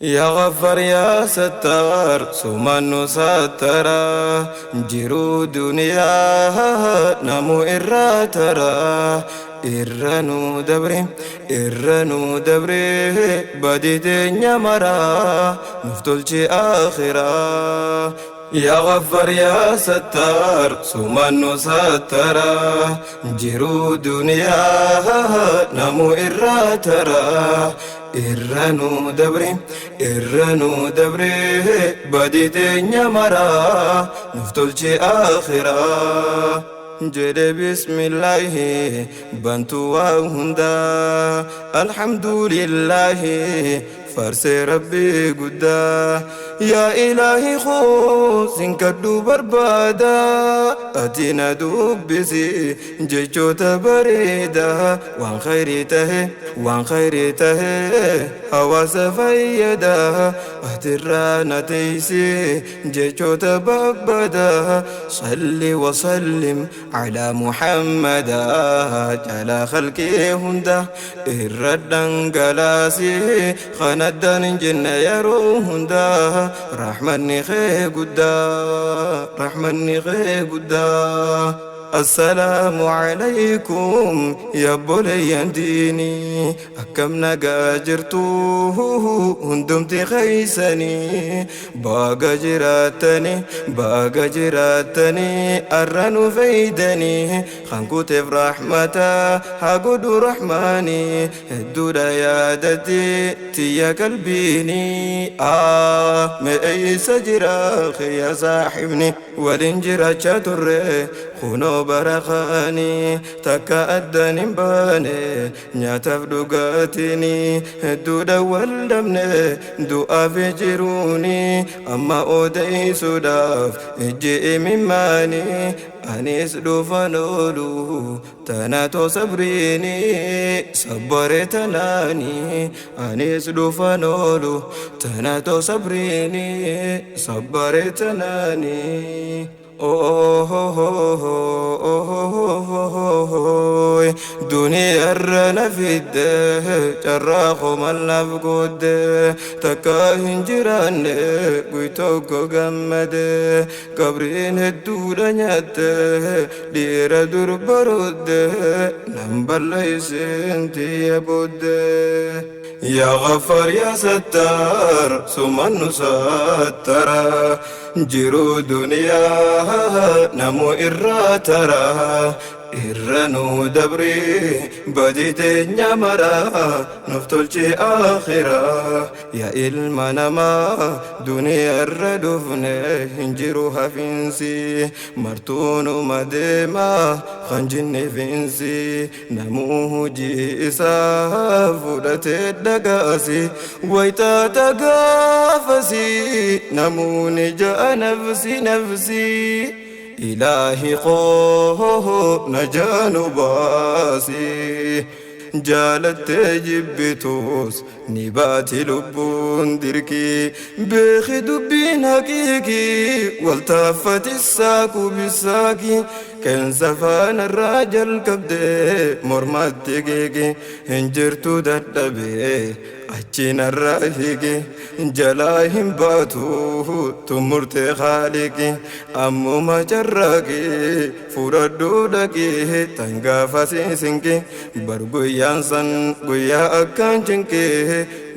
Yaa Ghaffar yaa Sattaar sumaan nu sattara, jiruu duniyaa namu irraa tara. Irra nu dabre, irra nu dabre, badii teenya maraa nuuf tolchi akhiraa. Yaa Ghaffar yaa Sattaar sumaan nu sattara, jiruu duniyaa namu irraa tara. Irra nu dabre, irra nu dabre, badii teenya maraa nuuf tolchi akhiraa. Jedhe bismillaahi bantuu waa hundaa, alhamdulillaahi farsee rabbii guddaa. Yaa ilaahi koo sin kadhuu barbaada, ati na dubbisi jechoota bareedaa, waan khayrii tahe, waan khayrii tahe hawaasa fayyada. Atirraa na teeysi jechoota babbadaa. Salli wasallim على محمد جala khalqii hunda irra dhangalaasi, kanaddan hin jenne yeroo hunda. Rahmanni kee guddaa, rahmanni kee guddaa. Assalaamu alaykum yaa obboleeyyan diinii, akkam nagaa jirtu hundumti keeysanii? Baga jiraattanii, baga jiraattanii, arra nu faydanii. Kan kuteef rahmata haa godhu rahmaanii. Hedduudha yaadatti tiyya qalbiinii. Aa mee eeysa jira kiyya saaxibni waliin jiraachaa turre? Kunoo barakaanii takka addan hin baane, nyaataaf dhugaatiini hedduudha wal dhabne, du'aa fi jiruuni amma odeessuudhaaf ijji imimmaanii. Anis dhufan oolu tanaatoo sabriini sabbare tanaani. Anis dhufan oolu tanaatoo sabriini sabbare tanaani. Duniyaarra na fidde, carraa komallaaf goodde, takka hin jiraanne guy tokko gammade. Qabriin hedduudha nyaatte, dhiira dur baroodde, nan balleessin tiyya boodde. Yaa Ghaffar yaa Sattaar sumaan nu sattara, jiruu duniyaa namu irraa tara. Irra nu dabri badii teenya maraa nuuf tolchi akhiraa. Yaa ilma namaa duniyaa irra dhufne hin jiru hafiinsi, martuunuma deema kan jinni fiinsi. Namuu hojii isaa fudhatee dhagaasi, wayitaata gaafasi namuuni ja'a nafsi nafsi. Ilaahi koo najaa nu baasi. Jaalattee jibbitus ni baati lubbuun dirqii, beeki dubbiin haqiiqii. Waltaaffati saaku bisaaki, qeensa faanarraa jalqabdee mormatti geegi. Hin jirtu dadhabee achinarraa hiigi, jalaa hin baatu tumurtee haaliqi. Ammuma carraaqi fudhadhuu dhaqi tan gaafa sinqi. Bar guyyaan san guyyaa akkaan cinqi,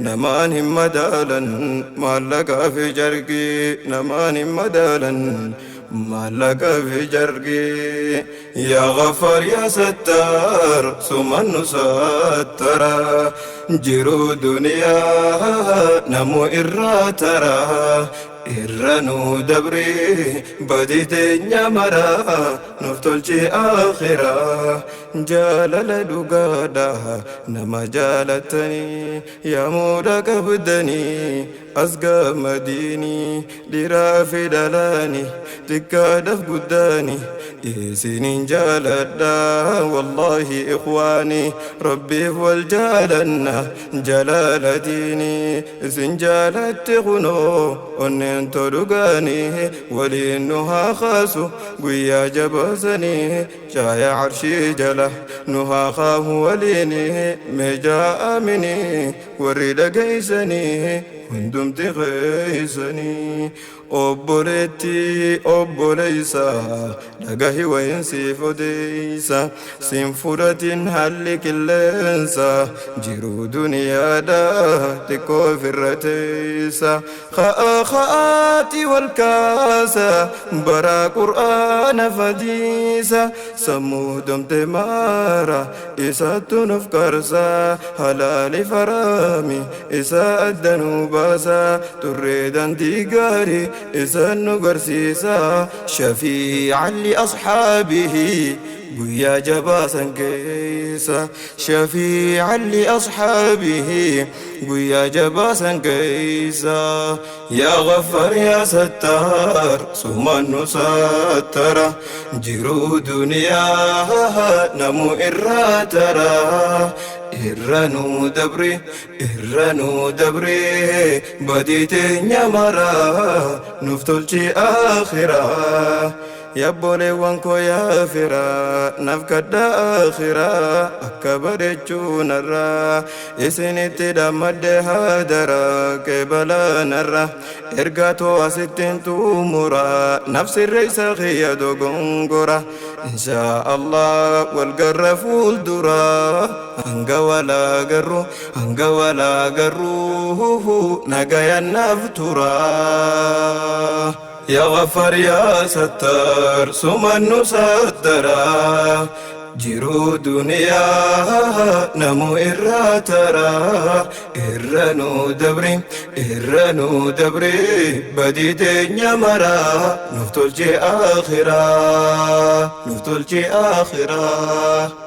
namaan hin madaalan maallaqaa fi jarqii, namaan hin madaalan maallaqa fi jarqii. Yaa Ghaffar yaa Sattaar sumaan nu sattara, jiruu duniyaa namu irraa tara. Irra nu dabri badii teenya maraa nuuf tolchi akhiraa. Jaalala dhugaadha nama jaalatanii yaamuudha qabdanii as gammadiinii, dhiiraa fi dhalaani xiqqaadhaaf guddaani isinin jaaladha wallaahi ikhwaani. Rabbiif wal jaalanna jalaala diinii, isin jaalatti kunoo onneen tolugaanii. Waliin nu haa kaasu guyyaa jabaasanii, caaya arshii jala nu haa kaahu waliini. Meejaa aaminii warri dhageeysanii. Hundumti keessanii obboleettii obboleeysa, dhagahi wayin siif odeeysa. Sin fudhatin haalli qilleensa jiruu duniyaadha, xiqqoo ofirra teeysa. Ka'aa ka'aati wal kaasa, baraa qur'aana fadiisa. Sammuu domte maara isattu nuuf qarsa, halaali faraami isa addanuu baasa. Turree dandii gaarii isan nu garsiisa, shafiican li asxaabihi guyyaa jabaasan keeysa, shafiican li asxaabihi guyyaa jabaasan keeysa. Yaa Ghaffar yaa Sattaar, sumaan nu sattara. Jiruu duniyaa namu irraa tara, irra nuu dabri, irra nuu dabri badii teenya mara, nuuf tolchi akhiraa. Yabboleewwan koo, yaa firaa, naaf kadhaa akhiraa akka bareechuu narraa. Isinitti dhammadde, haadara qeebalaanarra. Ergaa too asittiin xumura, nafsirreessa kiyya dogongora. Inshaa Allah wal garra fuuldura, hanga walaa garru, hanga walaa garru nagayan naaf tura. يا غفار يا ستار، سمن سترا. Jiruu duniyaa namu irraa tara, irra nuu dabri, irra nuu dabri badii teenya mara, nuuf tolche akhiraa, nuuf tolche akhiraa.